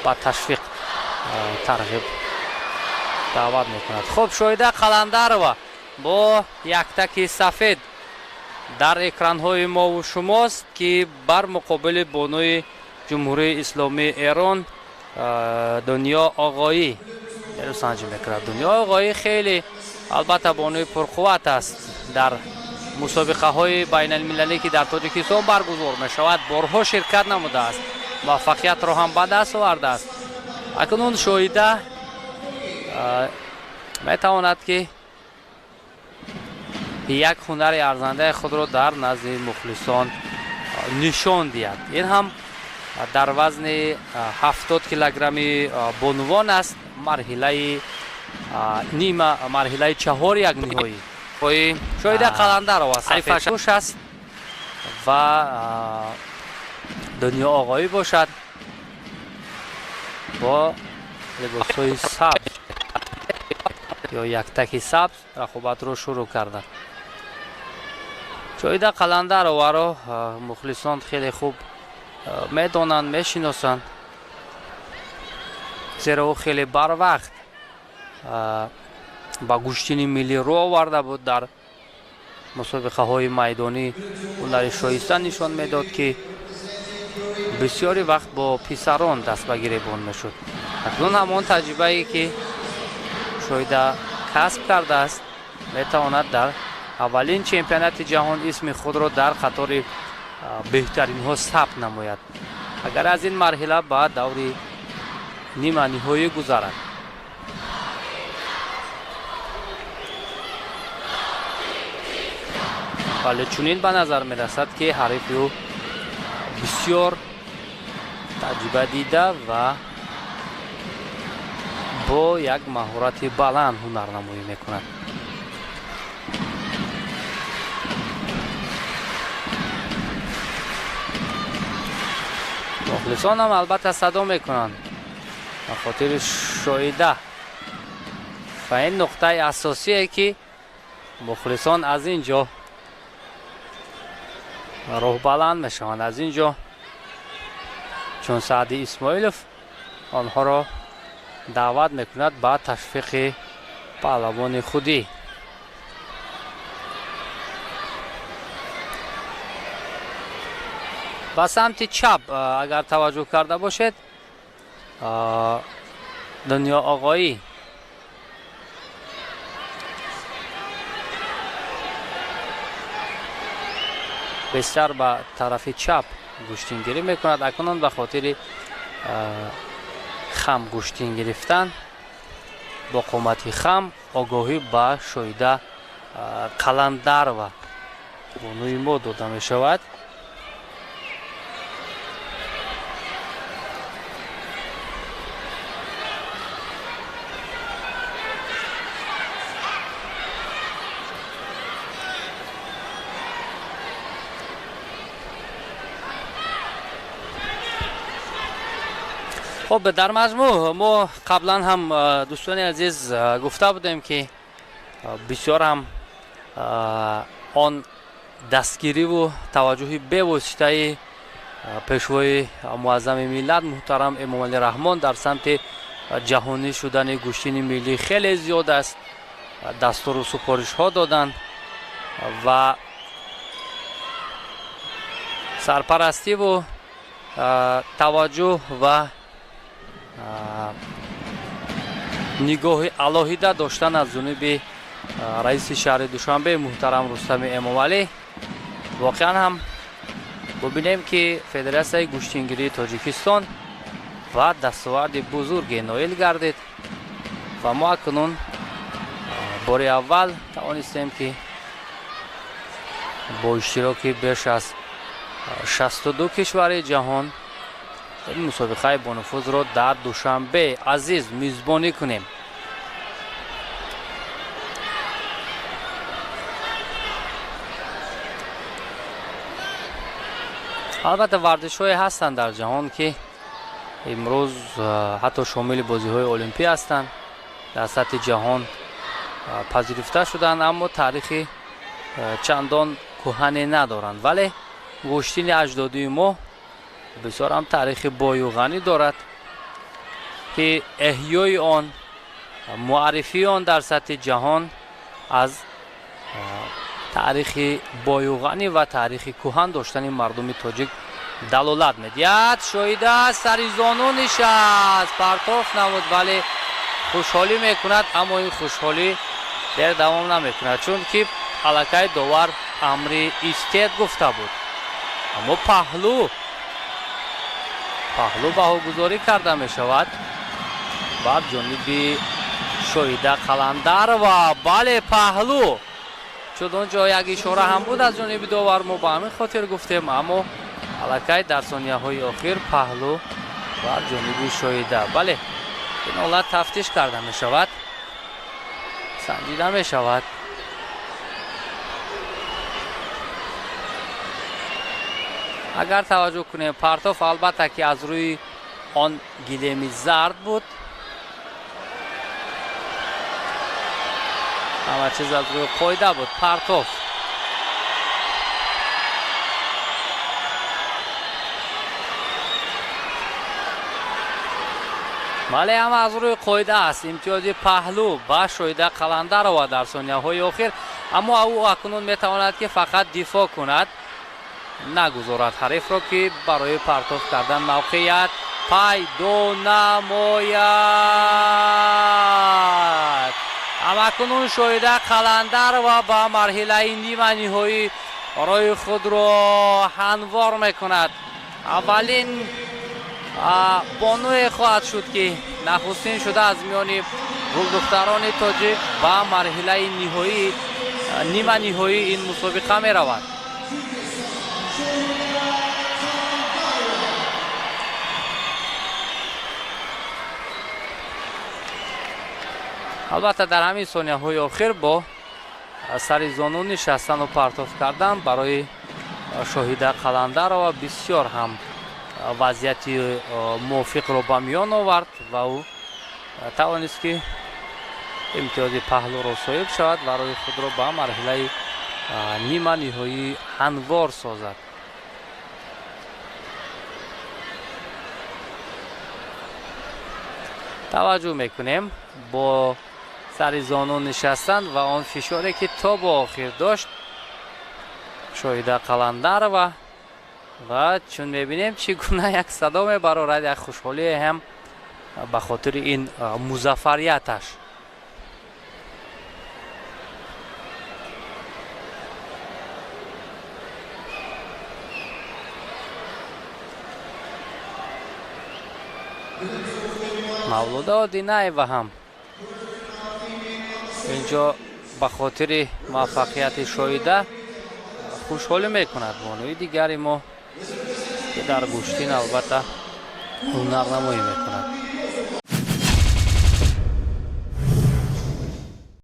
Ба ташвиқ, тарғиб даъват мекунад. Хуб, Шоҳида Қаландарова бо яктаки сафед дар экранҳои мову шумост, ки бар муқобили бонуи Ҷумҳурии Исломии Эрон Дунё Оғоӣ нерӯсанҷӣ мекунад. Дунё Оғоӣ хеле, албатта, бонуи пурқувват аст. Дар мусобиқаҳои байналмилалӣ, ки дар Тоҷикистон баргузор мешавад, борҳо ширкат намудааст, муваффақиятро ҳам ба даст овардааст. Акнун Шоҳида метавонад, ки як ҳунари арзандаи худро дар назди мухлисон нишон диҳад. Ин ҳам дар вазни 70 килограмми бонувон аст, марҳилаи нима, марҳилаи чаҳор як ниҳоӣ. Шоҳида Қаландарова сафедпӯш аст ва Дунё Оғоӣ бошад бо либосҳои сабз ё яктаки сабз рақобатро шурӯъ карданд. Шоҳида Қаландароваро мухлисон хеле хуб медонанд, мешиносанд, зеро ӯ хеле барвақт ба гӯштини миллӣ рӯ оварда буд. Дар мусобиқаҳои майдонӣ ҳунари шоиста нишон медод, ки бисёри вақт бо писарон даст ба гиребон мешуд. Акнун ҳамон таҷрибае, ки Шоҳида касб кардааст, метавонад дар аввалин чемпионати ҷаҳон исми худро дар қатори беҳтаринҳо сабт намояд, агар аз ин марҳила ба даври ниманиҳоӣ гузарад. Вале чунин ба назар мерасад, ки ҳарифи ӯ бисёр таҷриба дида ва бо як маҳорати баланд ҳунарнамоӣ мекунад. Мухлисон ҳам, албатта, садо мекунанд ба хотири Шоҳида ва ин нуқтаи асосие, ки мухлисон аз ин ҷо роҳбаланд мешаванд, аз ин ҷо чун Саъди Исмоилов онҳоро даъват мекунад ба ташвиқи паҳлавони худӣ. Ба самти чап, агар таваҷҷӯҳ карда бошед, Дунё Оғоӣ бештар ба тарафи чап гӯштингирӣ мекунад. Акнун ба хотири хам гӯштин гирифтан бо қомати хам огоҳӣ ба Шоҳида Қаландарова, бонуи мо, дода мешавад. Хуб, дар маҷмӯъ мо қаблан ҳам, дӯстони азиз, гуфта будем, ки бисёр ҳам он дастгириву таваҷҷӯҳи бевоситаи Пешвои Муаззами миллат муҳтарам Эмомалӣ Раҳмон дар самти ҷаҳонӣ шудани гӯштини миллӣ хеле зиёд аст. Дастуру супоришҳо доданд ва сарпарастиву таваҷҷӯҳ ва нигоҳи алоҳида доштан аз ҷониби раиси шаҳри Душанбе муҳтарам Рустами Эмомалӣ. Воқеан ҳам бубинем, ки Федератсияи гӯштингирии Тоҷикистон ва дастоварди бузурге ноил гардид ва мо акнун бори аввал тавонистем, ки бо иштироки беш аз 62 кишвари ҷаҳон ин мусобиқаи бонуфузро дар Душанбе азиз мизбонӣ кунем. Албатта, варзишҳое ҳастанд дар ҷаҳон, ки имрӯз ҳатто шомили бозиҳои олимпӣ ҳастанд, дар сатҳи ҷаҳон пазируфта шуданд, аммо таърихи чандон кӯҳане надоранд. Вале гӯштини аҷдодии мо бисёр ҳам таърихи бою ғанӣ дорад. Ки эҳёи он, муаррифии он дар сатҳи ҷаҳон аз таърихи боюғанӣ ва таърихи кӯҳан доштани мардуми тоҷик далолат медиҳад. Шоҳида сари зону нишаст, партоф намуд, вале хушҳолӣ мекунад, аммо ин хушҳолӣ дер давом намекунад, чунки аллакай довар амри истед гуфта буд. Аммо паҳлӯ баҳогузорӣ карда мешавад бар ҷониби Шоҳида Қаландарова. Бале, паҳлӯ, чун он ҷо як ишора ҳам буд аз ҷониби довар, мо ба ҳамин хотир гуфтем, аммо аллакай дар сонияҳои охир паҳлӯ бар ҷониби Шоҳида. Бале, ин ҳолат тафтиш карда мешавад, санҷида мешавад. Агар таваҷҷӯҳ кунем, партоф албатта ки аз рӯи он гилеми зард буд, ҳама чиз аз рӯи қоида буд. Партоф бале, ҳама аз рӯи қоида аст. Имтиёзи паҳлӯ ба Шоҳида Қаландарова дар сонияҳои охир, аммо ӯ акнун метавонад ки фақат дифоъ кунад, нагузорад ҳарифро ки барои партоф кардан мавқеият пайдо намояд. Амакнун Шоҳида Қаландарова ба марҳилаи ниманиҳоӣ роҳи худро ҳамвор мекунад. Аввалин бонуе хоҳад шуд, ки нахустин шуда аз миёни гулдухтарони тоҷик ба марҳилаи ниманиҳоии ин мусобиқа меравад. Албатта, дар ҳамин сонияҳои охир бо сари зону нишастану партоф кардан барои Шоҳида Қаландарова бисёр ҳам вазъияти мувофиқро ба миён овард ва ӯ тавонист ки имтиёзи паҳлӯро соҳиб шавад ва роҳи худро ба марҳилаи ниманиҳоӣ ҳамвор созад. Таваҷҷӯҳ мекунем, бо сари зону нишастан ва он фишоре ки то бо охир дошт Шоҳида Қаландарова, ва чун мебинем, чӣ гуна як садо мебарорад, як хушҳолие ҳам ба хотири ин музаффарияташ. Мавлуда Одинаева ҳам инҷо ба хотири муваффақияти Шоҳида хушҳолӣ мекунад. Бонуи дигари мо, ки дар гӯштин албатта ҳунарнамоӣ мекунад.